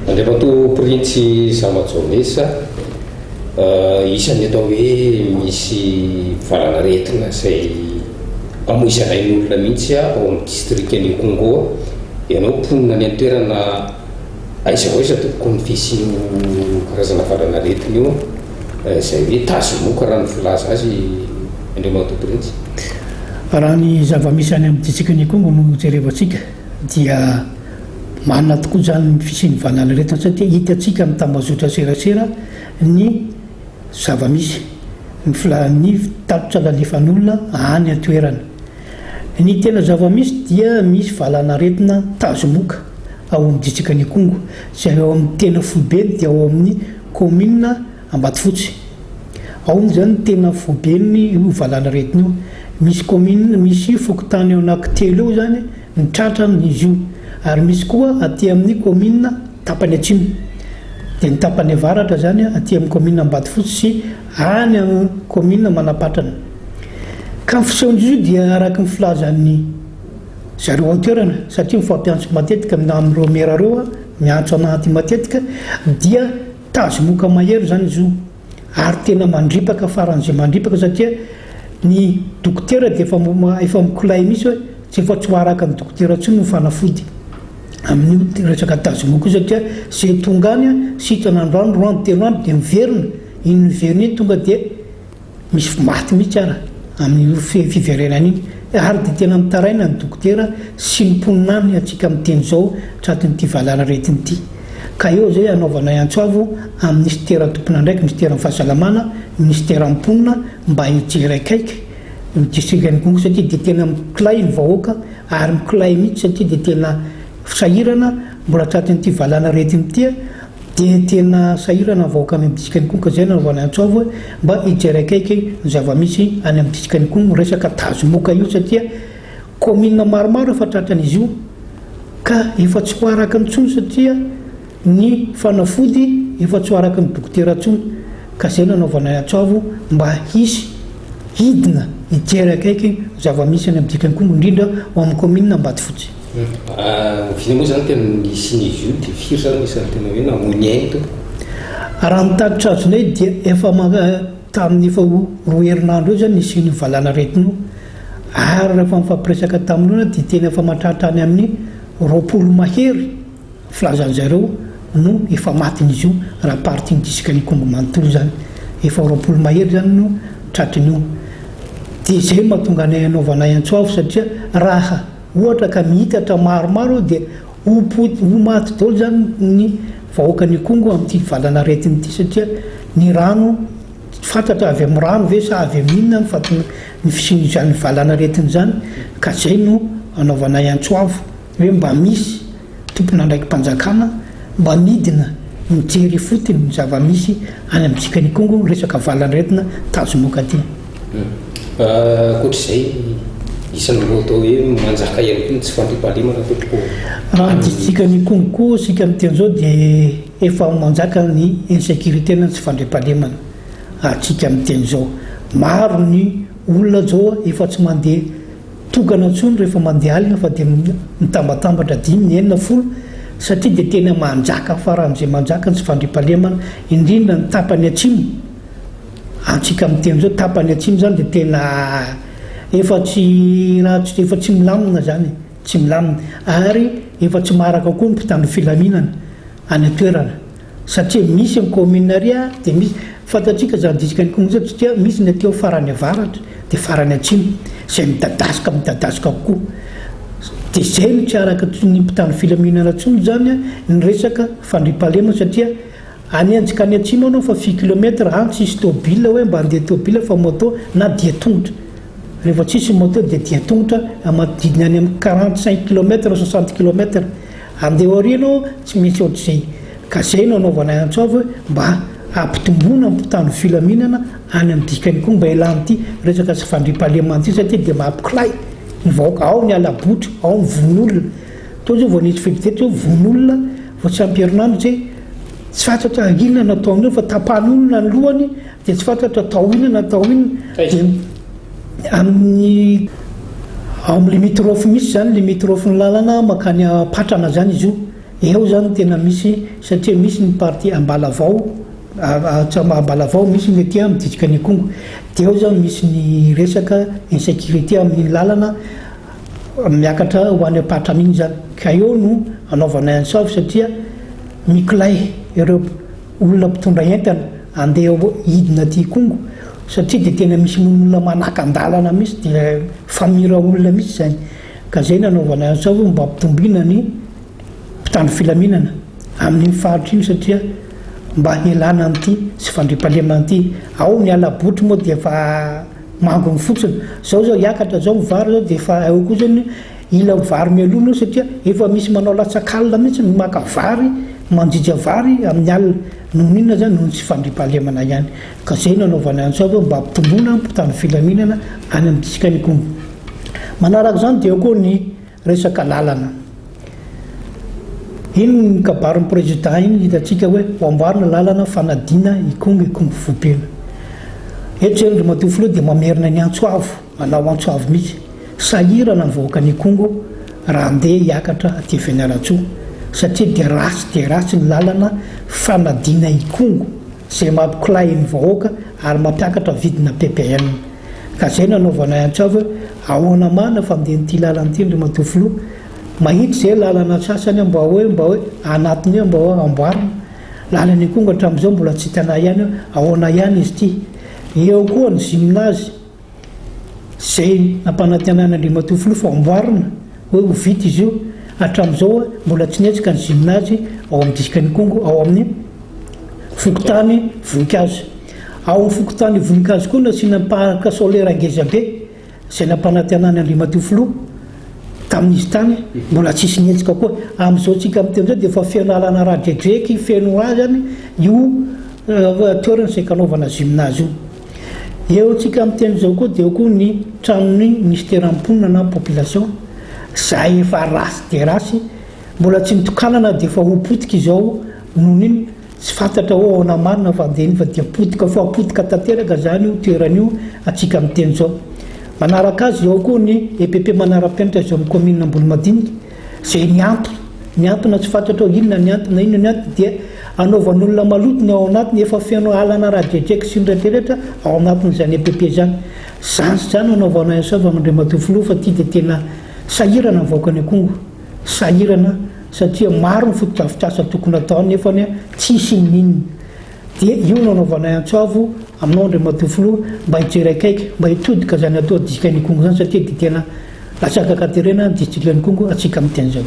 Andriamatoa Printsy Zamajaonesa, isan'ny atao hoe misy valanaretina izay amoizana ain'olona mihitsy ao amin'ny distrikan'Ikongo. Ianao mponina any an-toerana, aiza ho aiza tompoko ny fisian'io karazana valanaretina io, izay hoe tazomoka raha ny filaza azy Andriamatoa Printsy? Raha ny zava-misy any amin'ny distrikan'Ikongo no jerevantsika dia Marina tokoa izany ny fisian'ny valanaretina satria hitantsika amin'ny tambazotra serasera ny zava-misy, ny filan'ny tatitra nalefan'olona any an-toerana. Ny tena zava-misy dia misy valanaretina tazomoka ao amin'ny distrikan'Ikongo, izay ao amin'ny tena foibeny dia ao amin'ny kaominina Ambatofotsy. Ao moa izany ny tena foiben'ny io valanaretina io. Misy kaominina, misy fokontany eo anankitelo eo izany ny tratra amin'izy io. Ary misy koa aty amin'ny kaominina tapany atsimo. Dia ny tapany avaratra izany aty amin'ny kaominina Ambatofotsy sy any amin'ny kaominina Manapatrana. Ka ny fisehon'izy io dia araka ny filazan'ny zareo an-toerana, satria mifampiantso matetika amin'ireo mera ireo, miantso anah aty matetika, dia Tazomoka mahery izany izy io ary tena mandripaka faran'izay mandripaka satria ny dokotera dia efa efa mikolay mihitsy hoe tsy efa tsy ho araka ny dokotera intsony ny fanafody amin'io resaka tazomoka io satria izay tonga any sitrana androany roa andro telo andro dia miverina, iny miverina iny tonga dia Misy maty mihitsy ara amin'io fiverenana iny ary dia tena mitaraina ny dokotera sy ny mponina any antsika miteny izao tratin'ity valanaretina ity. Ka eo izay anaovanay antso avo amin'ny minisitera tompon'andraikitra, minisiteran'ny fahasalamana, minisiteran'ny mponina mba hijery akaiky io distrikan'Ikongo satria dia tena mikolay ny vahoaka ary mikolay mihitsy satria dia tena sahirana mbola tratin'ity valanaretina ity. Dia tena sahirana ny vahoaka any amin'ny distrikan'Ikongo ka izay no anaovana antso avo hoe mba hijery akaiky ny zava-misy any amin'ny distrikan'Ikongo resaka tazomoka io satria kaominina maromaro efa tratran'izy io ka efa tsy ho araka intsony satria ny fanafody efa tsy ho araka ny dokotera intsony ka izay no anaovana antso avo mba hisy hidina hijery akaiky ny zava-misy any amin'ny distrikan'Ikongo indrindra ao amin'ny kaominina Ambatofotsy. Oviana moa izany tena nisian'izy io dia firy izany ny isan'ny tena hoe namoy ny ainy tompoko? Raha ny tatitra azonay dia efa tamin'ny efa ho roa herinandro eo izany nisian'io valanaretina io ary rehefa nifampiresaka tamin'olona dia tena efa mahatratra any amin'ny 20 mahery Filazan-jareo no efa matin'izy io raha partie ny distrikan'Ikongo manontolo izany. Efa 20 mahery izany no tratrin'io. Dia izay no mahatonga anay anaovanay antso avo satria raha ohatra ka mihitatra maromaro eo dia ho poty ho maty daholo izany ny vahoakan'Ikongo amin'ity valanaretina ity satria ny rano tsy fantatra avy amin'ny rano ve sa avy amin'ny inona ny fahatonga ny fisian'izany valanaretina izany ka izay no anaovanay antso avo hoe mba misy tompon'andraiki-panjakana mba midina mijery ifotony ny zava-misy any amintsika any Ikongo resaka valan'aretina tazomoka aty. Ankoatra izay, isan'ny mbola atao hoe manjaka ihany koa ny tsy fandriampahalemana tompoko. Raha ny distrikan'i Ikongo koa isika miteny izao dia efa manjaka ny insécurité na ny tsy fandriampahalemana antsika miteny izao. Maro ny olona izao efa tsy mandeha tokana intsony rehefa mandeha alina fa dia mitambatambatra dimy, enina, folo satria dia tena manjaka faran'izay manjaka ny tsy fandriampahalemana indrindra ny tapany atsimo antsika miteny zao tapany atsimo zany dia tena efa tsy raha tsy efa tsy milamina zany tsy milamina ary efa tsy maharaka koa ny mpitandro filaminana any an-toerana Satria misy ny commune ary dia misy, fantatsika izany district Ikongo izany satria misy ny aty farany avaratra dia farany atsimo izay midadasika midadasika kokoa. Dia izay no tsy araka ny mpitandro filaminana intsony izany ny resaka fandriampahalemana satria any antsika any atsimo anao fa fy kilomètre any tsisy tôbila hoe mba andeha tôbila fa moto na dia tongotra. Rehefa tsisy moto dia dia tongotra manodidina any amin'ny 45 kilomètre 60 kilomètre. Andeha aoriana ô, tsy misy ohatr'izay. Ka zay no anaovanay antso avo hoe mba hampitomboana ny mpitandro filaminana any amin'ny dikany koa mba hialan'ity resaka tsy fandriampahalemana ity satria dia mampikilay ny vahoaka. Ao ny hala-botry, ao ny vono olona. Teo zao vao nisy fety teto zao vono olona vao tsy ampy herinandro zay tsy fantatra inona no ataon'ireo fa tapahan'olona ny lohany dia tsy fantatra atao inona na atao inona. Dia amin'ny ao amin'ny limitrophe misy izany limitrophe ny lalana mankany Ampatrana izany izy io. Eo izany no tena misy satria misy ny partie Ambalavao, Ambalavao misy ny aty amin'ny distrikan'Ikongo. Dia eo izany misy ny resaka insécurité amin'iny lalana miakatra ho any Ampatrana iny izany. Ka eo no anaovanay antsavy satria mikolay ireo olona mpitondra entana andeha hidina aty Ikongo satria dia tena misy olona manakan-dalana mihitsy dia famira olona mihitsy izany. Ka izay no anaovanay antsavy mba hampitombina ny mpitandro filaminana amin'iny faritra iny satria mba hialana an'ity tsy fandriampahalemana ity. Ao ny ala-botry moa dia efa mangony fotsiny. Zao zao hiakatra zao ny vary zao dia efa eo koa zany hila vary mialoha anao satria efa misy manao latsak'alina mihitsy ny maka vary, manjija vary amin'ny alina. Noho ny inona zany? Noho ny tsy fandriampahalemana ihany. Ka zay no anaovana an'izao hoe mba hampitomboana ny mpitandro filaminana any amin'ny distrikan'Ikongo. Manaraka izany dia eo koa ny Resaka lalana. Iny ny kabarin'ny président iny hitantsika hoe ho amboarina lalana fanadina Ikongo Ikongo Vohipeno. Eto izay Andriamatoa Filoha dia mamerina ny antso avo, manao antso avo mihitsy. Sahirana ny vahoakan'Ikongo raha handeha hiakatra aty Fianarantsoa satria dia ratsy dia ratsy ny lalana fanadina Ikongo izay mampikolay ny vahoaka ary mampiakatra vidina ppn. Ka zay nanaovanay antsavo hoe ahoana marina fa andeha ity lalana ity Andriamatoa Filoha. Mahitsy zay lalana sasany mba hoe mba hoe anatiny hoe mba hoe amboarina. Lalana Ikongo hatramin'izao mbola tsy hitanay ihany hoe ahoana ihany izy ity. Eo koa ny gymnase zay nampanantenana Andriamatoa Filoha fa amboarina hoe ho vita izy io. Hatramin'izao mbola tsy nihetsika ny gymnase ao amin'ny distrikan'Ikongo ao amin'ny fokontany Voninkazo. Ao amin'ny fokontany Voninkazo koa nasiana parc solaire ngeza be izay nampanantenan'i Andriamatoa Filoha tamin'izy tany, mbola tsisy nihetsika koa. Amin'izao tsika miteny izao dia efa feno alana radredreky, feno raha izany io toerana izay kanaovana gymnase io. Eo tsika miteny izao koa dia eo koa ny tranon'ny minisiteran'ny mponina na population izay efa ratsy dia ratsy, mbola tsy nitokanana dia efa ho potika izao noho ny Tsy fantatra hoe ahoana marina fa dia iny fa dia potika foa, potika tanteraka izany io toerana io antsika miteny izao. Manaraka azy eo koa ny EPP manara-penitra izao amin'ny commune Ambolomadinika izay niantona, niantona tsy fantatra hoe inona ny antony na inona ny antony dia anaovan'olona maloto ny ao anatiny efa feno alana radredreky sy ny rehetra rehetra ao anatin'izany EPP izany. Izany sy izany no anaovanay an'izao Andriamatoa Filoha fa ity dia tena sahirana ny vahoakan'Ikongo. Sahirana satria maro ny fotodrafitrasa tokony hatao nefa tsisy inoninona. Dia io no anaovanay antso avo aminao Andriamatoa Filoha mba hijery akaiky, mba hitodika izany atao distrikan'Ikongo izany satria dia tena latsaka an-katerena ny distrikan'Ikongo antsika miteny izao.